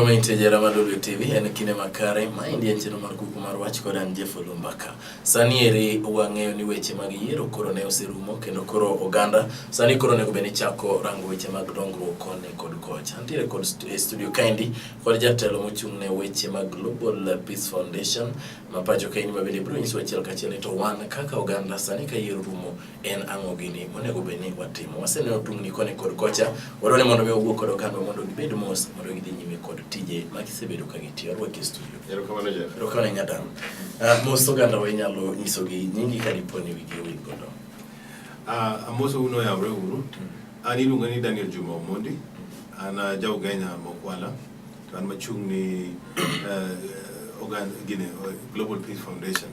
Ma intie jara mar Lolwe TV en kinde makare maendi en chenro mar kuku mar wach kod an Jeff Olumbaka. Sani eri wang'eyo ni weche mag yiero koro ne oserumo kendo koro oganda sani koro onego bed ni chako rango weche mag dongruok koni kod kocha. Antiere kod e studio kaendi kod jatelo mochung' ne weche mag Global Peace Foundation ma pacho kaendi ma bende biro nyisowa achiel kachiel ni to wan kaka oganda sani ka yiero rumo en ang'o gini monego bed ni watimo. Waseneno tungni koni kod kocha, wadwaro ni mondo mi wawuo kod oganda mondo gibed mos mondo gidhi nyime kod tije ma gisebedo ka gitiyo. Arwaki e studio. Erokamano Jeff. Erokamano Nyadam. Mos oganda wa inyalo nyisogi nyingi ka dipo ni wigi owil godo. Amoso un oyawre uru. An iluonga ni Daniel Juma Omondi. An ja Ugenya Mokwala. To an machung' ni gine, Global Peace Foundation.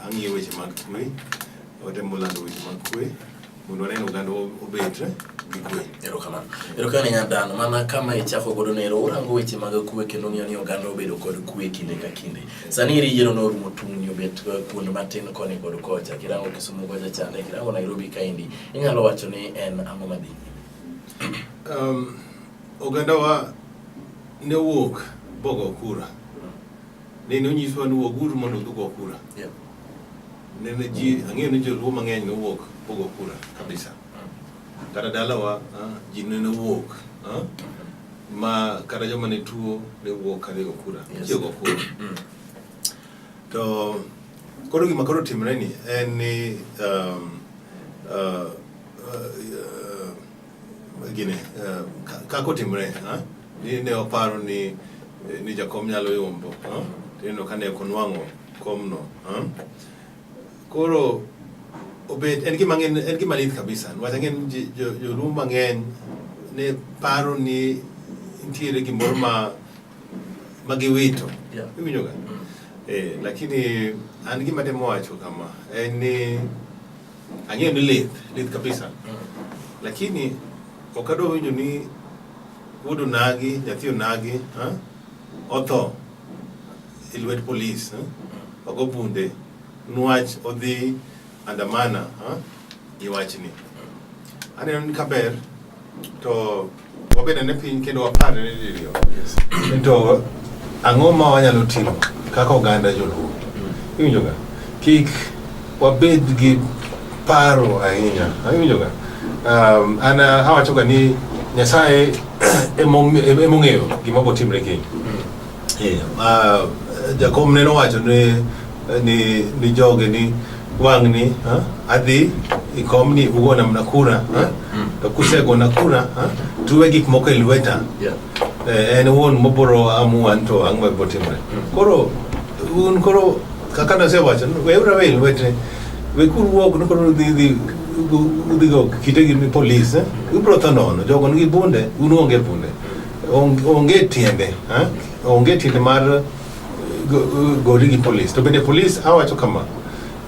Ang'iyo weche mag kwe. Watemo lando weche mag kwe mondo wanen oganda obet gi kwe. Erokamano. Erokamano Nyadan, mana kama ichako godo nero, urango weche mag kwe kendo ng'iyo ni oganda obedo kod kwe kinde ka kinde. Sani eri yiero norumo tungni obet kuond matin koni kod kocha, kirango Kisumu kocha chande, kirango Nairobi kaendi, inyalo wacho ni en ang'o madhi nyime? Ogandawa ne owuok bogo kura. Nene onyiswa ni wuoguru mondo udhi ugo kura. Nene ji, ang'eyo ni joluo mang'eny nowuok bogo kura kabisa. Kata dalawa ji nene owuok. Ma kata joma ne tuo ne wuok kadhi go kura. Ji ogo kura. To koro gima koro timre ni en ni gine kaka otimre ni ne oparo ni ni jakom nyalo yombo tineno ka ne ok onwang'o komno. Koro obet en gima ng'en en gima lit kabisa niwach ang'e ni joluo mang'eny ne paro ni nitiere gimoro ma ma giwito. Iwinjo ga? Lakini an gima temo wacho kama en ni ang'eyo ni lit lit kabisa. Lakini ok adwa winjo ni wuod onagi, nyathi onagi, otho e lwet polis, ogo bunde nwach odhi andamana gi wachni. Aneno ni kaber to wabed ane piny kendo wapar ne diriyo. To ang'o ma wanyalo timo kaka oganda joluo? Iwinjo ga? Kik wabed gi paro ahinya. Iwinjo ga? An awacho ga ni Nyasaye emong'eyo gima biro timre kiny. Jakom ne nowacho ni joge ni wang'ni adhi ikomni ugona mana kura, to kusegona kura tuwe gik moko e lweta. En wuon mobiro amua to ang'o mabiro timre. Koro un koro kaka nasewacho weuru awe e lwete, wekuru wuok ni koro udhi udhi go kite gi polis, ubiro tho nono. Jogo nigi bunde, un uonge bunde. Onge tiende, onge tiende mar gori gi polis. To bende polis awacho kama,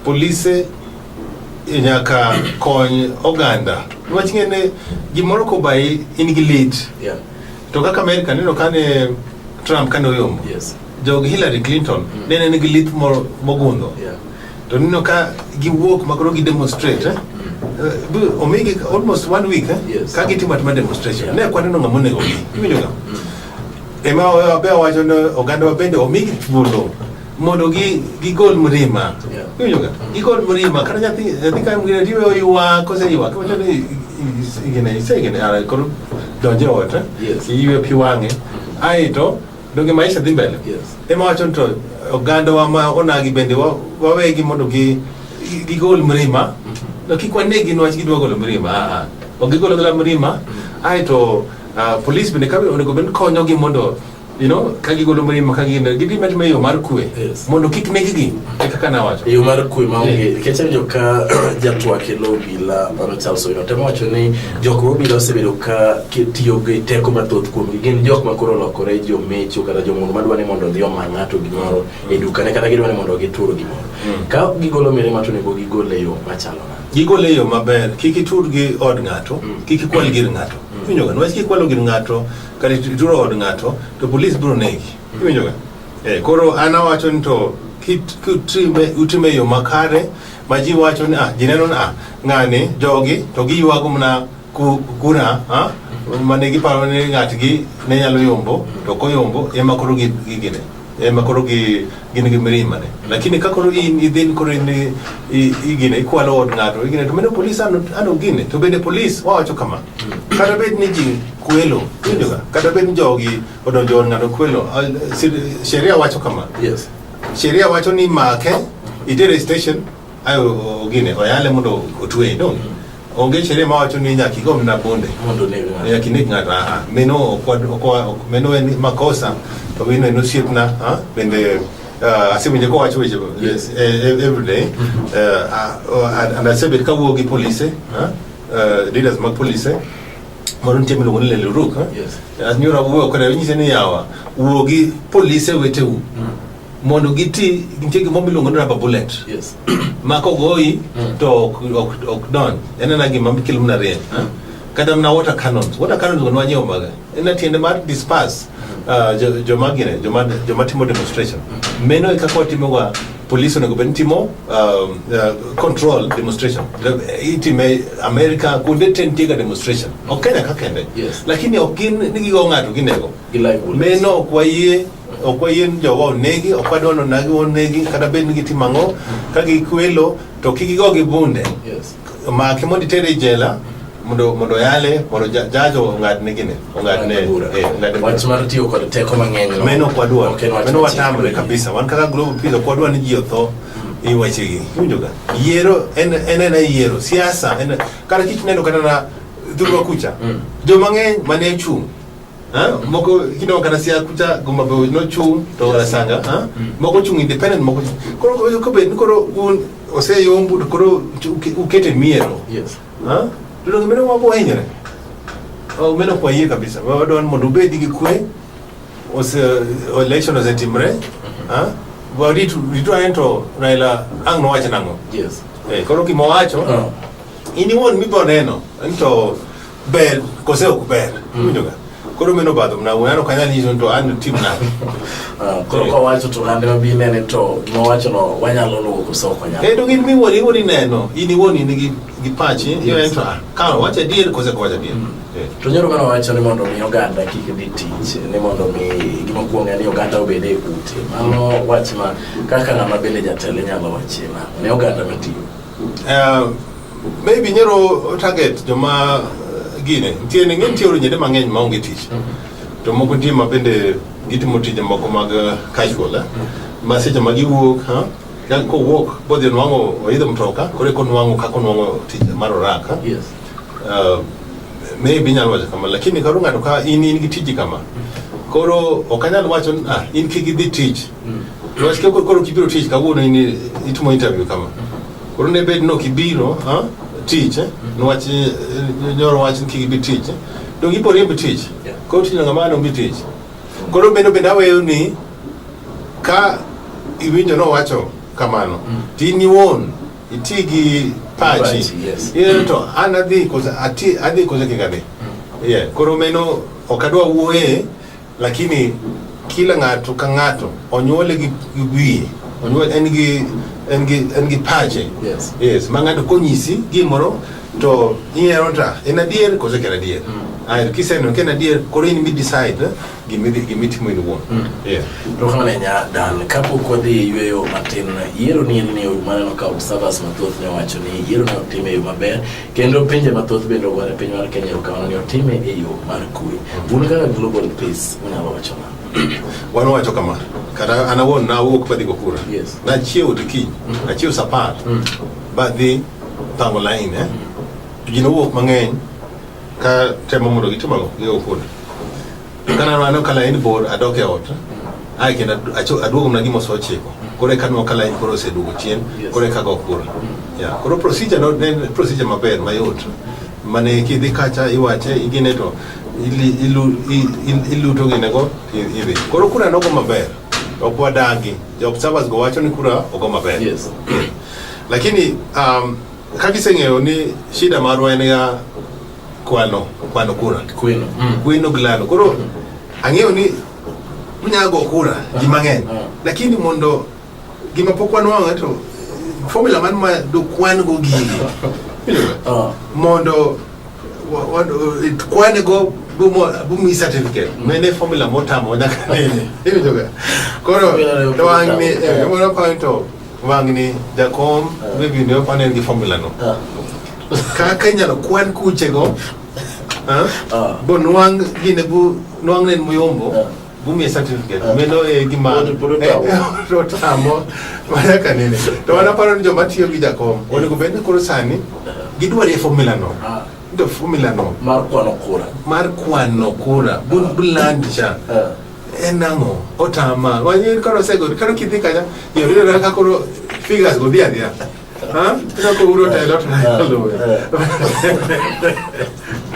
polise nyaka kony oganda. Niwach ing'e ni gimoro kobayi in gi lit. To kaka Amerika neno kane Trump kane oyombo. Jog Hillary Clinton nene nigi lit mogundho. To neno ka giwuok ma koro gi demonstrate. Omigi almost 1 week ka gitimo atima demonstration. Ne ok waneno ng'ama onego gi. Iwinjo ga? Ema be awacho ni oganda wa bende omigi thuolo mondo gigol mrima. Iwinjo ga? Gigol mrima. Kata nyathi ka mwingine tiwe oywak, koseywak, iwacho ni igine, isegine, ara, koro donj e ot, iywe pi wang'e. Aeto, donge maisha dhi mbele. Ema wacho ni to oganda wa ma onagi bende wawegi mondo gigol mrima. No kik wanegi niwach gidwa golo mrima. Ok gigolo agola mrima. Aeto, polis bende ka onego bed ni konyogi mondo ka gigolo mrima ka gin gidhi matime e yo mar kwe. Mondo kik neggi, e kaka nawacho. E yo mar kwe maonge, nikech awinjo ka jatwak e lo obila mano Charles Owino temo wacho ni jok ma obila osebedo ka tiyo gi teko mathoth kuomgi gin jok ma koro olokore jomecho kata jomoro madwa ni mondo odhi oma ng'ato gimoro e dukane kata gidwa ni mondo gitur gimoro. Ka gigolo mirima to onego gigol e yo machalo nade? Gigol e yo maber, kik itur gi od ng'ato, kik ikwal gir ng'ato. Iwinjo ga? Niwach kikwalo gir ng'ato kata ituro od ng'ato to polis biro negi. Iwinjo ga? Koro an awacho ni to utime e yo makare ma ji wacho ni ji neno ni ng'ani jogi to giywago mana kura, Mane giparo ni ng'atgi ne nyalo yombo to ok oyombo ema koro gigine ema koro gi gin gi mirima ne. Lakini ka koro in idhi koro in igine ikwalo od ng'ato igine to mano polis ano ano gine to bende polis wawacho kama kata bed ni ji kwelo iwinjo ga kata bed ni jogi odonjo od ng'ato kwelo sheria wacho kama. Sheria wacho ni make itere station ayo ogine oyale mondo otweye dong. Onge sheria mawacho ni nyaka igom na bunde mondo oneg ng'ato. Nyaka ineg ng'ato. Ah, meno meno en makosa to meno en osiepna bende asewinjo kowacho weche every day. And asebet kawuoyo gi polise leaders mag polise moro nitie miluongo ni Leluruk. Anyora wuoyo kode nyise ni yawa wuo gi polise weteu mondo giti nitie gimoro miluongo ni rubber bullet. Ma kogoyi to ok donj en ena gima kelo mana rieny. Kata mana water cannons go nwanyiewo maga en tiende mar disperse joma gine joma timo demonstration. Meno e kaka watimoga police onego bed ni timo control demonstration. Itime America kuonde te nitie ga demonstration ok Kenya ka kende. Lakini ok gin ni gigo ng'ato ginego. Gi live bullets. Meno ok wayie ok wayie ni jowa onegi ok wadwa ni onagi onegi kata bed ni gitimo ang'o ka gikwelo to kik gigo gi bunde. Make mondo itere e jela mondo oyale mondo judge ong'adne gine ong'adne ong'adne bura. Wach mar tiyo kod teko mang'eny no. Meno ok wadwar. Meno watamre kabisa. Wan kaka Global Peace ok wadwar ni ji otho e wechegi. Iwinjo ga? Yiero en ena yiero. Siasa en kata kich neno kata na thurwa kucha. Joma ng'eny mane ochung'. Moko kineno kata Siaya kucha Goma be nochung' to Rasanga. Moko ochung' independent moko koro kobed ni koro un oseyombu to koro ukete miero. To donge meno wabo hinyore? Oh, meno ok wayie kabisa. Wadwa ni mondo ubed gi kwe. Ose election osetimre. Warit ritu ane to Raila ang' nowach nang'o? Koro gima owacho, in iwuon mibiro neno ni to ber kose ok ber. Iwinjo ga? Koro meno obadho mana wuon, an ok anyal nyiso ni to an tim nade. Koro kowacho to oganda mabi nene to gima owacho no wanyalo luwo koso ok wanyal. To gin miwuon iwuon ineno, in iwuon in gi pachi, ineno to, ka owacho adier kose ok owacho adier. To nyoro mane owacho ni mondo mi oganda kik dhi tich, ni mondo mi gima okuongo en ni oganda obed e ute. Mano wach ma kaka ng'ama bende jatelo inyalo wache nang'o ne oganda matiyo? Maybe nyoro target joma gine nitie ni nitie ojende mang'eny maonge tich. To moko nitie ma bende gitimo tije moko mag casual, Ma seche ma giwuok, ha? Ka kowuok bodhi nwang'o oidho mtoka, koro eka onwang'o kaka onwang'o tich mar orak, ha? Maybe inyalo wacho kama, lakini koro ng'ato ka in gi tiji kama. Koro ok anyal wacho ni, in kik idhi tich. Niwach ka koro kibiro tich kawuono in itimo interview kama. Koro ne bed ni ok ibiro, ha? Tich, niwach, nyoro wach ni kik ibi tich. Donge ibo riemb tich? Koro tich ng'ama onge tich. Koro bende aweyo ni ka iwinjo nowacho kamano, to in iwuon iti gi pachi. Pachi, yes. Ineno to an adhi kosa ati adhi kosa kik adhi. Koro meno ok adwa wuoye, lakini kila ng'ato ka ng'ato onyuole gi wiye, onyuole en gi pache. Yes, ma ng'ato konyisi gimoro to ineno ta en adier koso ok en adier. Ae kiseneno ka en adier koro in mi decide gimitimo in iwuon. To kamano nya Dan, kapok wadhi yueyo matin, yiero ni en ni maneno ka observers mathoth ne owacho ni yiero ne otim e yo maber kendo pinje mathoth bende ogwaro piny mar Kenya erokamano ni otime e yo mar kwe. Un kaka Global Peace unyalo wacho nang'o? Wan wacho kama, kata an awuon nawuok badhi go kura. Nachiewo to kiny, achiewo saa 10, badhi pango line, To ji nowuok mang'eny ka temo mondo gitim ang'o? Gigo kura. To ka naneno ka line bor, adok e ot. Ae kendo aduogo mana gima saa 9. Koro eka aneno ka line koro oseduogo chien, koro eka ago kura. Koro procedure no ne en procedure maber, mayot. Mane kidhi kacha iwache, igine to iluto gine go, idhi. Koro kura nogo maber. Ok wadagi. Jo observers go wacho ni kura ogo maber. Lakini kaka iseng'eyo ni shida marwa en ga kwano kura. Kweno. Kweno gi lalo. Koro ang'eyo ni unyalo go kura ji mang'eny. Lakini mondo gima pok wanwang'o to formula man ma do kwan go gigi. Mondo kwan go Bumi certificate. Mene formula motamo nyaka nene. Iwinjo ga? Koro to wang'ni gimoro point to wang'ni jakom maybe ne ok en gi formula no. Kaka inyalo kwan kuchego bo nwang' gine bu nwang' ne en muyombo bumiye certificate. Mano e gima otamo nyaka nene. To wan aparo ni joma tiyo gi jakom onego bed ni koro sani gidwarie formula no. To formula no mar kwano kura. Mar kwano kura. Buland cha. En ang'o? Otama. Wanyi koro osego koro kidhi kacha yore ka koro figures go dhi adhiya. Ha? Koro koro telo to luwe.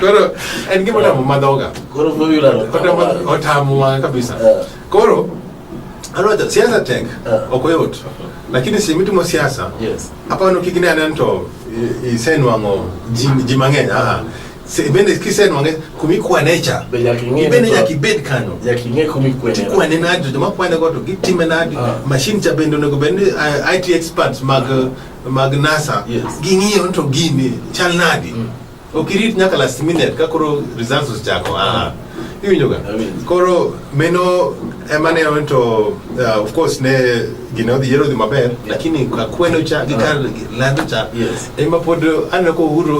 Koro en gima otamo madhoga. Koro formula no. Otamo wang'a kabisa. Koro anwacho siasa tek ok oyot. Lakini seche mitimo siasa aparo kik ine aneno to isenwang'o ji mang'eny. Bende kisenwang'e kumikwane cha bende nyaka ibed kanyo. Nyaka ing'e kumikwane. Tikwane nadi, joma kwane go to gitime nadi. Machine cha bende onego bed ni IT experts mag NASA ging'iyo to gini chal nadi. Ok irit nyaka last minute ka koro results osechako. Iwinjo ga? Koro meno ema ne to of course ne gine odhi yiero odhi maber lakini ka kweno cha gi kar lando cha ema pod aneno ka Uhuru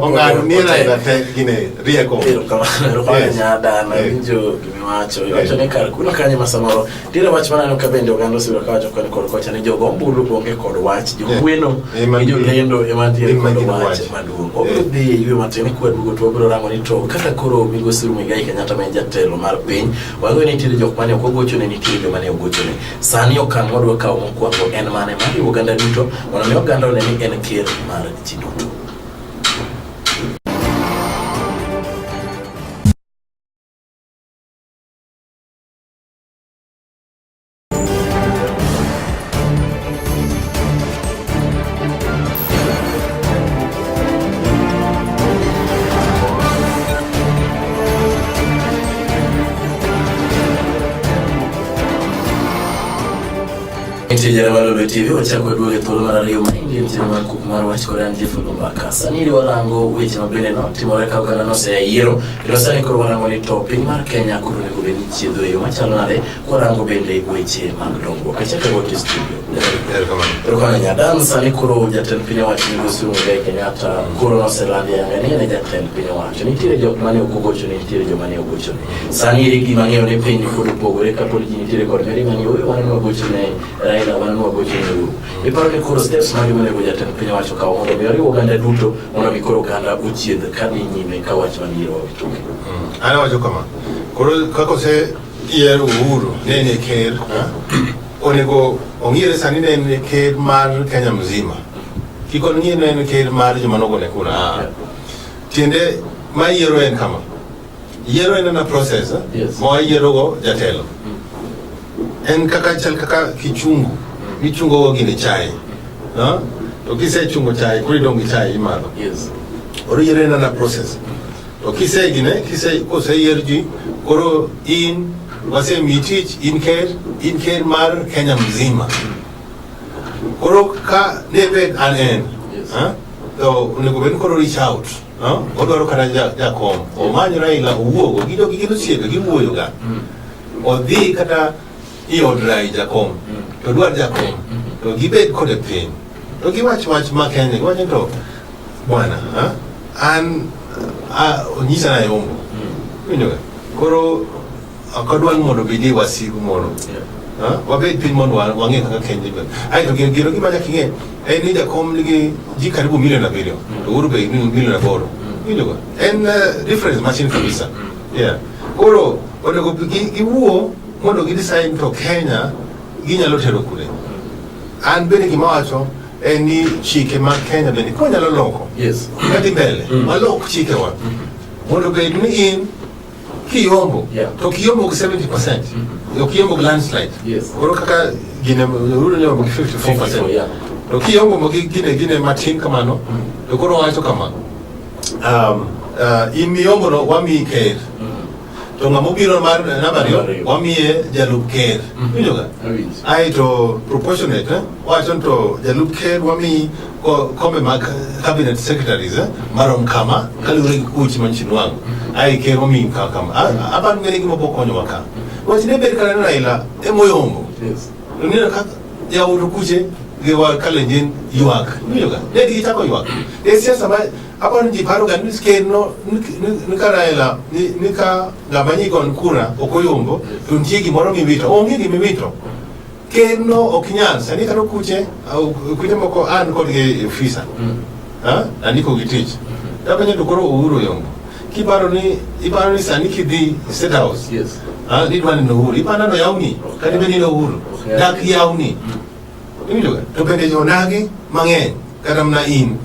ong'ado ni Raila te gine rieko. Erokamano nyadana winjo gimiwacho. Iwacho ni kar kuno kanyo ma samoro nitiere wach maneno ka bende oganda osebedo kawacho koni kod kocha ni jogo ombulu onge kod wach jokweno gi jolendo ema nitiere kod wach maduong'. Wabiro dhi e yweyo matin kwaduogo to wabiro rango ni to kaka koro migosi Muigai Kenyatta ma en jatelo mar piny wang'eyo ni nitiere jok mane ok ogochone nitiere joma ne ogochone. Sani okang' mwadwa kawo mokwongo en mane mar riwo oganda duto mondo mi oganda one ni en ker mar ji duto. Nitie jara mar Lolwe TV wachako duogo e thuolo mar ariyo ma ingie mtindo mar kuku mar wach kod an Jeff Olumbaka. Sani iri warango weche ma bende no timore ka oganda nosea yiero kendo sani koro warango ni to piny mar Kenya koro onego bed ni chiedho e yo machalo nade kwarango bende weche mag dongruok. Achako go e studio. Erokamano Nyadan, sani koro jatend piny owacho migosi Muigai Kenyatta koro noselandi ayanga ni en e jatend piny owacho. Nitiere jok mane ok ogochone, nitiere joma ne ogochone. Sani eri gima ang'eyo ni piny pod opogore kapod ji nitiere kod mirima ni ooyo wan nwagochone Raila, wan nwagochone Uhuru. Iparo ni koro steps mage monego jatend piny owacho kaw mondo mi oriw oganda duto mondo mi koro oganda ochiedh kadhi nyime ka wach mar yiero wawituke. An awacho kama, koro kaka ose yier Uhuru ne en e ker, onego ong'ire sani ne en e ker mar Kenya mzima. Kik ong'i ne en ker mar joma nogone kura. Tiende ma yiero en kama. Yiero en ana process ma wayierogo jatelo. En kaka chal kaka kichungu. Michungo go gine chai. To kisechungo chai, koro idong' gi chai imadho. Koro yiero en ana process. To kise gine, kise koseyier ji, koro in wasemiyi tich, in ker mar Kenya mzima. Koro ka ne bed an en, to onego bed ni koro reach out. Odwaro kata jakom, omany Raila owuogo, gijogi gin osiepe, giwuoyo ga. Odhi kata i od Rai jakom, to dwar jakom, to gibed kode piny. To giwach wach ma Kenya, giwach ni to bwana, an onyisa na yombo. Iwinjo ga? Koro ok adwa ni mondo obedie wasigu moro. Wabed piny mondo wang'e kaka Kenya dhi. Aeto gino gima nyaka ing'e en ni jakom nigi ji karibu milion 7 to Uhuru be milion 8. Iwinjo ga? En difference matin kabisa. Yeah. Koro onego giwuo mondo gi decide to Kenya ginyalo tero kure. An bende gima awacho en ni chike mag Kenya bende ka wanyalo loko kadhi mbele walok chikewa mondo bed ni in kiyombo to kiyombo gi 70% ok iyombo gi landslide. Koro kaka gine Uhuru ne oyombo gi 54%. To kiyombo gi gine matin kamano to koro wacho kama in miyombo no wamiyi ker. To ng'ama obiro mar namba ariyo wamiye jalup ker. Iwinjo ga? Awinjo. Aeto proportionate wacho ni to jalup ker wamiyi kombe mag cabinet secretaries marom kama kaluwore gi kuchi manchi nwang'o. Ae ker wamiyi kama. Aparo ni gima biro konyowa ka. Wach ne ber kata ni Raila emoyombo. Yes. To neno kaka jaod kuche gi wa Kalenjin ywak. Iwinjo ga? Ne gichako ywak. E siasa ma aparo ni ji paro ga ni ker no ni ka Raila ni ka ng'ama nyigon kura ok oyombo to nitie gimoro miwito. Onge gimiwito. Ker no ok nyal. Sani kata kuche kuche moko an kodgi e ofisa. Ha? Andiko gi tich. Tapenjo to koro Uhuru oyombo. Kiparo ni iparo ni sani kidhi State House. Yes. Ah, nidwa neno Uhuru. Iparo ni yawni. Kata bed ni Uhuru. Yeah. Dak yawni. Iwinjo ga? To bende jonagi mang'eny kata mana in.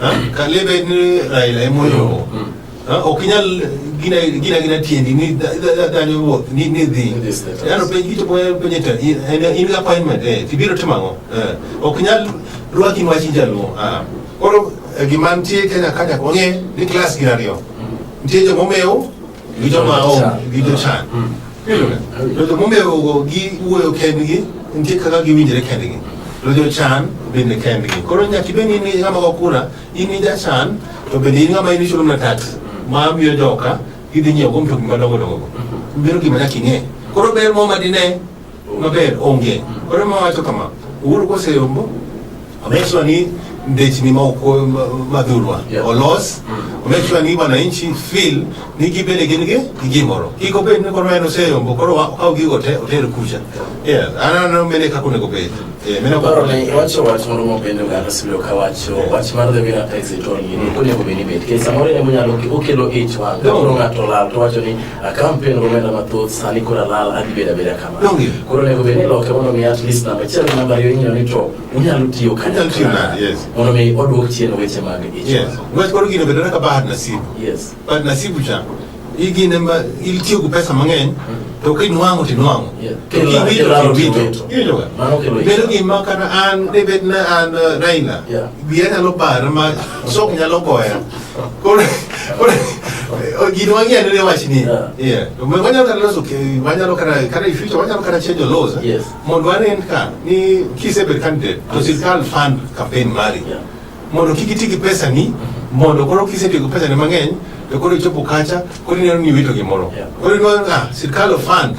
Ha? Ka lebe ni Raila emoyombo. Ha? Ok inyal gina tiendi ni dhano wuoth ni dhi. Ni dhi State House. Yano penj gichopo penje to in gi appointment tibiro timo ang'o? Ok inyal rwaki ni wach in jaluo. Ah. Koro gima nitie Kenya ka nyaka wang'e ni class gin ariyo. Nitie joma omew gi joma onge gi jochan. Iwinjo ga? To joma omew go giwuoyo kendgi, nitie kaka giwinjre kendgi. To jochan bende kendgi. Koro nyaka ibed ni in ng'ama go kura, in jachan, to bende in ng'ama in ichulo mana tax ma miyo joka gidhi nyiewo go mtokni madongo dongo go. Mano gima nyaka ing'e. Koro ber mo madine maber onge. Koro ema wacho kama, Uhuru koseyombo, make sure ni ndechni ma ok madhurwa olos, make sure ni wananchi feel ni gibende gin gi gimoro. Kik obed ni koro en oseyombo, koro okaw gigo te oter kucha. Yes, an aneno mene kaka onego bed. Mene Paro ni iwacho wach moro mopenjo ng'ato osebedo ka wacho wach mar the winner takes it all gini ok onego bed ni bet nikech samoro en emonyalo okelo ich wang' ka koro ng'ato olal to wacho ni a campaign gomenda mathoth sani koro alal adhi bedo abeda kama Donge. koro onego bed ni iloke mondo mi at least namba achiel gi namba ariyo ing'iyo ni to unyalo tiyo Unyalo tiyo kanyakla nade, yes. mondo mi oduok chien weche mag ich Yes. wang'. Wach koro gino bedo kaka bahati nasibu. Yes. Bahati nasibu cha igine ma itiyo gi pesa mang'eny to kinwang'o to inwang'o. Yeah. To kiwito Kilaro to iwito. tiwito. Iwinjo ga? Mano kelo ich Bedo wang'. gima kata an ne bed na an Raila. Yeah. Wiya nyalo bar ma sok nyalo goya. Koro gino wang'eyo ne wachni. Yeah. Yeah. To wanyalo kata loso wanyalo kata in future wanyalo kata change laws. Yes. Mondo wanen ka ni kisebet candidate to sirkal fund campaign mari. Yeah. Mondo kik iti gi pesa ni mondo koro kisetiyo gi pesa ni mang'eny to koro ichopo kacha koro ineno ni iwito gimoro. Yeah. Koro ineno ah sirkal fund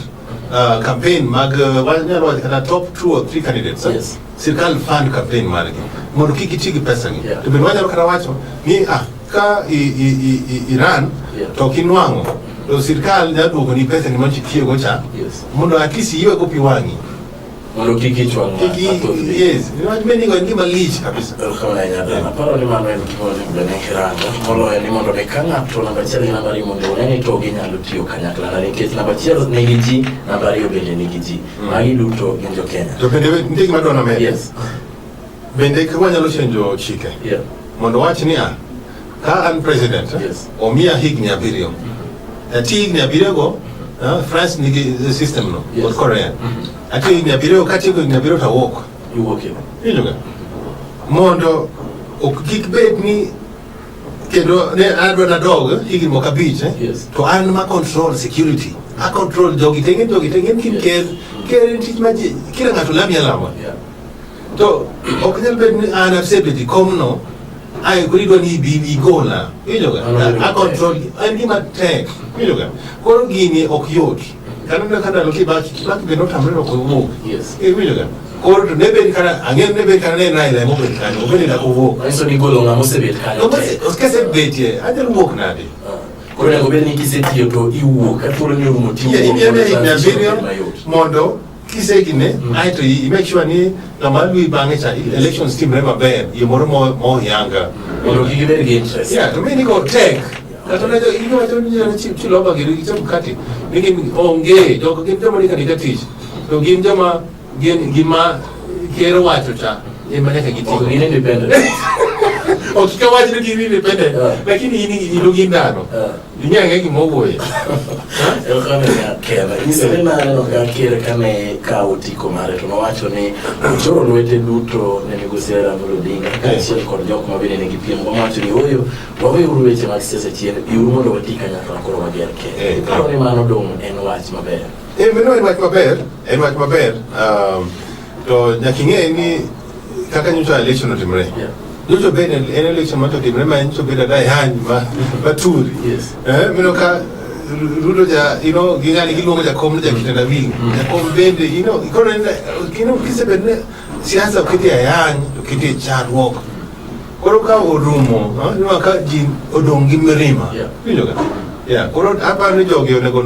campaign mag wanyalo wacho kata top 2 or 3 candidates. Yes. Sirkal fund campaign margi mondo kik iti gi pesa ni. Yeah. To bende wanyalo kata wacho ni ah ka i run Yeah. to ok inwang'o to sirkal nyalo duoko ni pesa ni manchi tiyogo cha Yes. mondo at least iywe go pi wang'i. Mondo kik ich wang' Kik mathoth be. yes, niwach menigo en gima lich kabisa. Erokamano ahinya Dan. Aparo ni mano en gima onego bed ni irango moloyo ni mondo mi ka ng'ato namba achiel gi namba ariyo mondo one ni to ginyalo tiyo kanyakla na nikech namba achiel nigi ji, namba ariyo bende nigi ji. Magi duto gin jo Kenya. To bende nitie gima adwa named. Yes. Bende ka wanyalo chenjo chike Yeah. mondo wach niya ka an president Yes. omiya higni abiriyo ati higni abiriyo go France nigi system no Yes. kod Korea ati higni abiriyo katieko higni abiriyo to awuok Iwuok e. Iwinjo ga? Mondo ok kik bed ni kendo ne adwa nadog higni moko abich Yes. to an ma control security a control jogi te ng'en jogi te ng'en kin Yes. ker ker en tich ma ji kila ng'ato lami alama Yeah. to ok nyal bet ni an asebet e komno ae koro idwa ni ibi igola iwinjo ga Mano gima a control en gima tek iwinjo ga koro gini ok yot kata neno ka ndalo Kibaki Kibaki be notamre ok owuok Yes. iwinjo ga koro to ne bed kata ang'e ne bed kata ne en Raila ema obet kanyo obende dak owuok Manyiso ni golo ng'ama osebet kanyo tek. kesebetie anyalo wuok nade Ah. Koro onego bed ni kisetiyo to iwuok ka thuolo ni orumo tiwuok Yeah, imiye mondo higni transition abiriyo obed mayot. mondo kisegine aeto i make sure ni ng'ama luwi bang'e cha elections timre maber yo moro moyanga Mondo kik ibed gi interest. Yeah, to mi nigo tek kata ne iwacho ni jana chiloba gini gi Chebukati ni gin onge jogo gin joma ndiko andika tich to gin joma gin gima ker owacho cha ema nyaka Ok gitigo gin independent. Ok kawach ni gin independent, lakini in ilu gin dhano. Ing'e ang'e gima owuoye. Erokamano Keva. Nyiso ni naneno ka ker kane kawo otiko mare to nowacho ni ochoro lwete duto ne migosi Raila Amolo Odinga kaachiel kod jok ma bende nigi piem. Owacho ni ooyo waweuru weche mag siasa chien, biuru mondo wati kanyakla koro wager Kenya. Iparo ni mano dong' en wach maber? Mano en wach maber, en wach maber. To nyaka ing'e ni kaka nyocha election otimore. Nyocha bed en election ma otimore ma nyocha obed adayany ma maturi. Mino ka Ruto ja, you know, ging'ani giluongo jakom ni jakitendawili. Jakom bende, you know, koro en, you know, kisebed ni siasa oketi ayany, to oketi e chandruok. Koro ka orumo, ineno ka ji odong' gi mirima. Iwinjo ga? Yeah, koro aparo ni jogi onego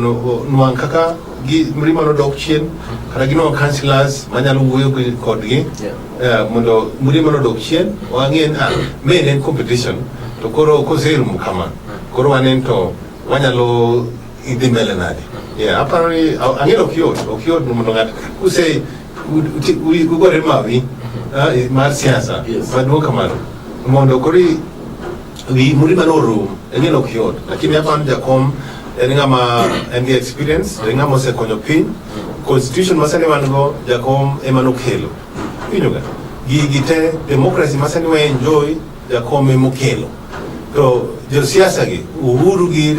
nwang' kaka gi mirima nodok chien, kata ginwang' councillors manyalo wuoyo kodgi, mondo mirima nodok chien, wang'e ni main en competition, to koro koserumo kama, koro wanen to wanyalo idhi mbele nade. Yeah, aparo ni ang'e ni ok yot, ok yot mondo ng'ato kuse ugore mawi mar siasa maduong' kamano mondo koro wi murima norum, ang'e ni ok yot, lakini aparo ni jakom en ng'ama en gi experience, en ng'ama osekonyo piny. Constitution ma sani wan go jakom ema nokelo. Iwinjo ga? Gigi te democracy ma sani wa enjoy jakom ema okelo. To josiasa gi Uhuru gi,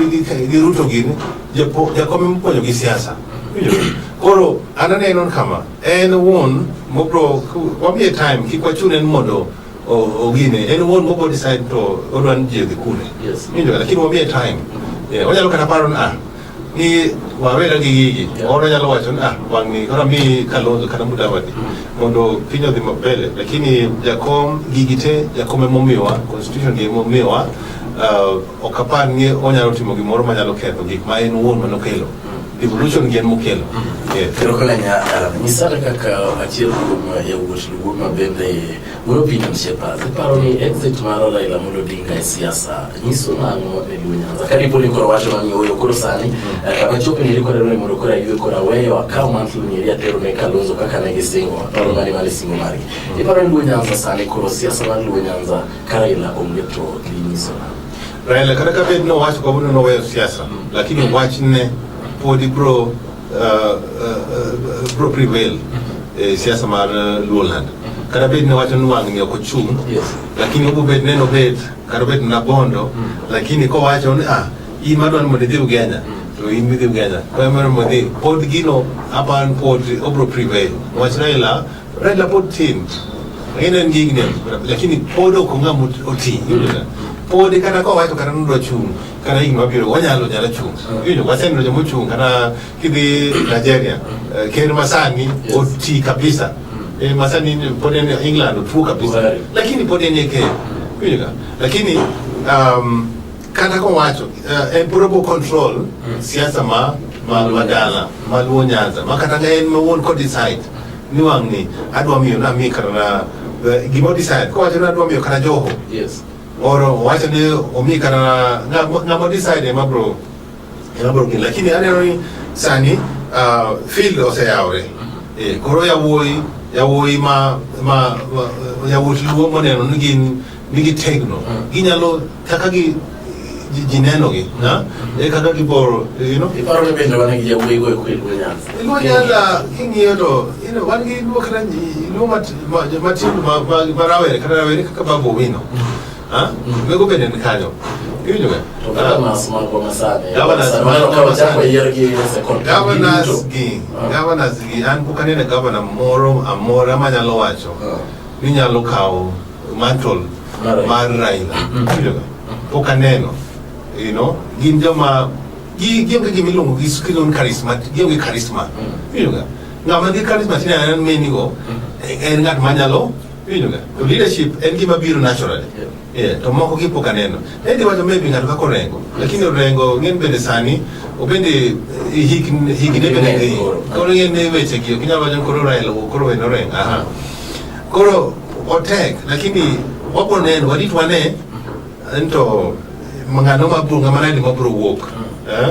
gi Ruto gini jakom ema opuonjo gi siasa. Iwinjo ga? Koro an aneno kama en wuon mobro wamiye time kik wachune ni mondo ogine en wuon mobro decide to odwa ni ji odhi kune. Iwinjo ga? Lakini wamiye time. Yeah, onyalo kata paro ni ni wawere gi gigi. Oro nyalo wacho ni wang'ni koro mi Kalonzo kata Mudavadi mondo piny odhi mbele, lakini jakom gigi te jakom emomiyowa constitution gi emomiyowa ok apar ni onyalo timo gimoro manyalo ketho gik ma en owuon manokelo devolution gi en mokelo. Erokamano. Nyisane kaka achiel kuom yawuot Luo ma bende goyo opinion shapers, iparo ni exit mar Raila Amolo Odinga e siasa nyiso nang'o ne Luo Nyanza? Ka dipo ni koro wacho ni ooyo koro sani kama chopo ni koro ni mondo koro aywe koro aweyo akaw mantle ni eri atero ne Kalonzo kaka ne gisingo, aparo mane mane singo margi. Iparo ni Luo Nyanza sani koro siasa mar Luo Nyanza ka Raila onge to dhi nyiso nang'o? Raila kata ka bed nowacho kawuono noweyo siasa, lakini wachne podi bro bro prevail e siasa mar Luoland. Kata bed ni wacho ni wang'ni ok ochung', lakini obo bet neno bet kata obet na Bondo, lakini kowacho ni in madwa ni mondo idhi Ugenya, to in midhi Ugenya. Kwa hiyo mondo idhi, pod gino aparo ni pod obro prevail. Wach Raila, Raila pod tin. En en gi higni, lakini pod ok ong'ama oti. Pod kata kowacho kata nodwa chung' kata higni mabiro onyalo nyalo chung'. Iwinjo waseneno joma ochung' kata kidhi Nigeria, ker masani oti kabisa. Masani pod en England otuo kabisa. Lakini pod en e ker. Iwinjo ka? Lakini kata kowacho en pod obo control siasa ma dala ma Luo Nyanza ma kata en ma wuon ko decide ni wang'ni adwa miyo nami kata na gima decide kowacho ni adwa miyo kata Joho. Oro owacho ni omi kata ng'ama decide ema bro gini. Lakini aneno ni sani field oseyawre. Koro yawuoyi ma yawuot Luo moneno ni gin nigi tegno. Ginyalo kaka gi ji neno gi, e kaka giboro, you know. Iparo ni bende wan gi yawuoyi go e Luo Nyanza? Luo Nyanza king'iyo to, you know, wan gi Luo kata Luo matindo ma rawere kata rawere kaka Babu Owino. Mego bende ni kanyo. Iwinjo ga? To governors magwa masani. Governors magwa masani. Chako yier gi second. Governors gi an pok aneno governor moro amora manyalo wacho ni nyalo kawo mantle mar Raila. Iwinjo ga? Pok aneno. You know, gin joma gionge gima iluongo gi gilon charisma, gionge charisma. Iwinjo ga? Ng'ama nigi charisma tinde en menigo, en ng'at manyalo, iwinjo ga? To leadership en gima biro naturally. Yeah, to moko gi pok aneno. Ne dhi wacho maybe ng'ato kaka Orengo, lakini Orengo ng'en bende sani obende higni bende ng'eny. Koro ng'en ni weche gi ok inyal wacho ni koro Raila koro weno Orengo. Aha. Koro otek, lakini wabro neno, warit wane ento ng'ano mabro ng'ama nade mabro wuok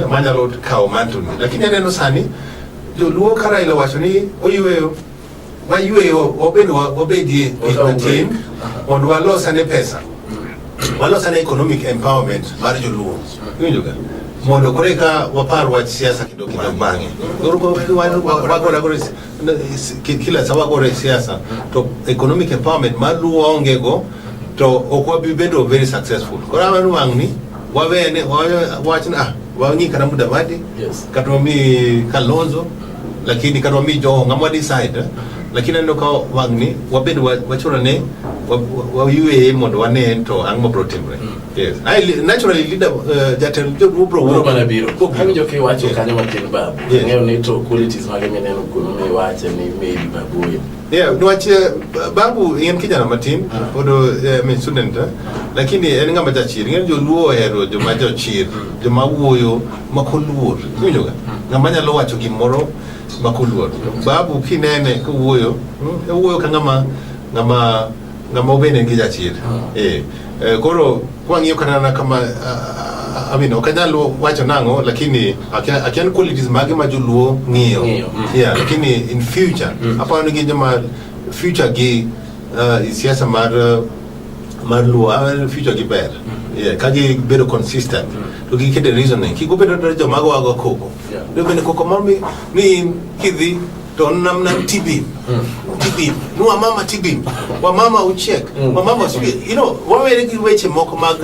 manyalo kawo mantle ni. Lakini aneno sani joluo ka Raila wacho ni oyweyo, wayweyo wabed wabedie piny matin mondo walos ane pesa. Walos ane economic empowerment mar joluo. Iwinjo ga? Mondo koro eka wapar wach siasa kendo kendo bang'e. Koro wagore agora kila sa wagore siasa to economic empowerment mar luo waonge go to ok wabi bedo very successful. Koro awani wang'ni wawene wawach ni ah wang'i kata Mudavadi Yes. kata wami Kalonzo lakini kata wami Joho ng'ama decide eh? Lakini aneno ka wang'ni wabed wachuno ni wayueye mondo wane to ang'o mabiro timore. Yes. I, naturally leader jatelo joluo biro Biro wuok. mana biro. Biro biro. Awinjo kiwacho Yeah. kanyo matin babu. Yes. Ang'eyo ni to qualities mage mineno kuome miwache ni maybe babu oyo. Yeah, niwach babu en kijana matin pod I mean, student lakini en ng'ama jachir. Ing'e ni joluo ohero joma jochir, joma wuoyo makoluor. Iwinjo ga? Ng'ama nyalo wacho gimoro makoluor. Babu kinene kowuoyo, owuoyo ka ng'ama ng'ama ng'ama bende en gi jachir. Eh, koro kwang'iyo kata mana kama I mean, ok anyal wacho nang'o lakini akia akia ni qualities mage ma joluo ng'iyo. Ng'iyo, Yeah, lakini in future aparo ni gin joma future gi siasa mar mar luo future gi ber. Yeah, ka gibedo consistent to giketo reasoning kik obedo ni joma go ago koko. Yeah. Bende koko moro mi in kidhi to namna tibim tibim ni wamama tibim wamama uchiek wamama sijui wawere gi weche moko mag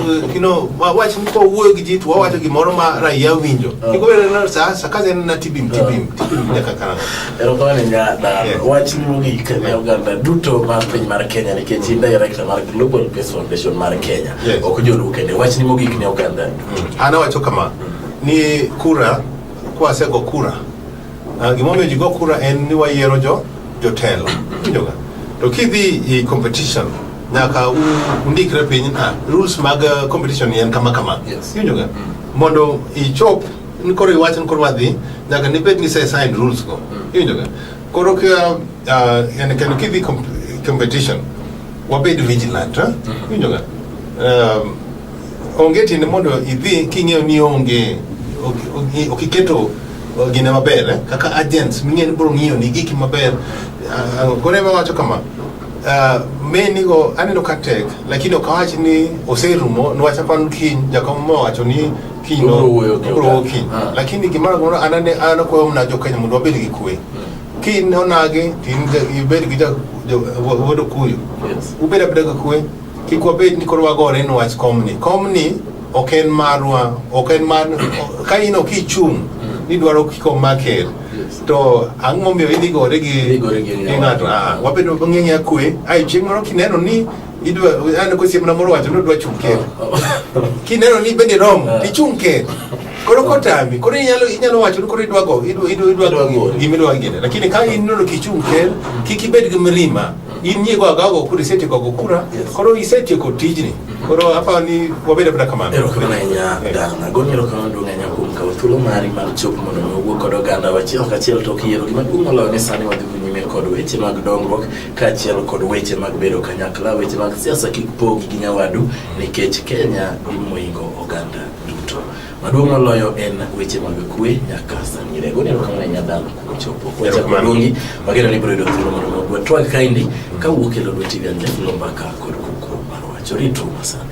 wach ni kwawuoyo gi ji to wawacho gimoro ma raia winjo. Kik obedo ni sa kazi en na tibim tibim tibim nyaka karang'o. Erokamano ahinya Dan. Yeah. Wach ni mogik ne oganda duto mar piny mar Kenya nikech in director mar Global Peace Foundation mar Kenya. Yes. Ok joluo kende. Wach ni mogik ne oganda duto. An awacho kama ni kura kwasego kura gimomiyo ji go kura en ni wayiero jo jotelo. Iwinjo ga? To kidhi i competition nyaka undikre piny rules mag competition en kama kama. Yes. Iwinjo ga? Mondo ichop ni koro iwach ni koro wadhi nyaka nibed ni ise sign rules go. Iwinjo ga? Koro ka en kendo kidhi competition wabed vigilant. Eh? Iwinjo ga? Onge tiende mondo idhi king'eyo ni onge ok iketo gine maber kaka agents ming'eyo ni biro ng'iyo ni giki maber. Koro ema wacho kama menigo aneno ka tek lakini ok awach ni oserumo niwach aparo ni kiny jakom mowacho ni kiny no Obiro wuoyo gi obiro wuoyo oganda. kiny. Lakini gimoro amora an ane an akwayo mana jo Kenya mondo wabed gi kwe. Kiny onagi to in ibed gi wuod Okuyu. Yes. Ubed abeda gi kwe. Kik wabed ni koro wagore niwach komni. Komni ok en marwa, ok en mar ka in ok ichung' ni dwaro kom mar ker. Yes. To ang'o momiyo idhi gore gi Idhi gore gi gi ng'ato? Wabedo ng'e kwe. Ai chieng' moro kineno ni idwa an kosiepna moro wacho ni odwa chung' ker. Kineno ni bende romo, tichung' ker. Koro kotami, koro inyalo wacho ni koro idwa go, idwa idwa Idwa gore. gima idwa gine. Lakini ka in nono kichung' ker, kik ibed gi mirima. In nyie go agago kura isetieko go kura, Yes. koro isetieko tijni. Koro aparo ni wabed abeda kamano. Erokamano ahinya Dan. Agoni erokamano maduong' ahinya kuom kawo thuolo mari mar chopo mondo mi wawuo kod oganda achiel kachiel tok yiero. Gima duong' moloyo ni sani wadhi nyime kod weche mag dongruok kaachiel kod weche mag bedo kanyakla, weche mag siasa kik pogi gi nyawadu nikech Kenya mohingo oganda duto. Maduong' moloyo en weche mag kwe nyaka sani. Agoni erokamano ahinya Dan kuom chopo. Wachako Erokamano. luongi, wageno ni ibiro yudo thuolo mondo mi watwag kaendi kawuok e Lolwe TV an Jeff Lombaka kod Kuku mar Wach. Oritu masani.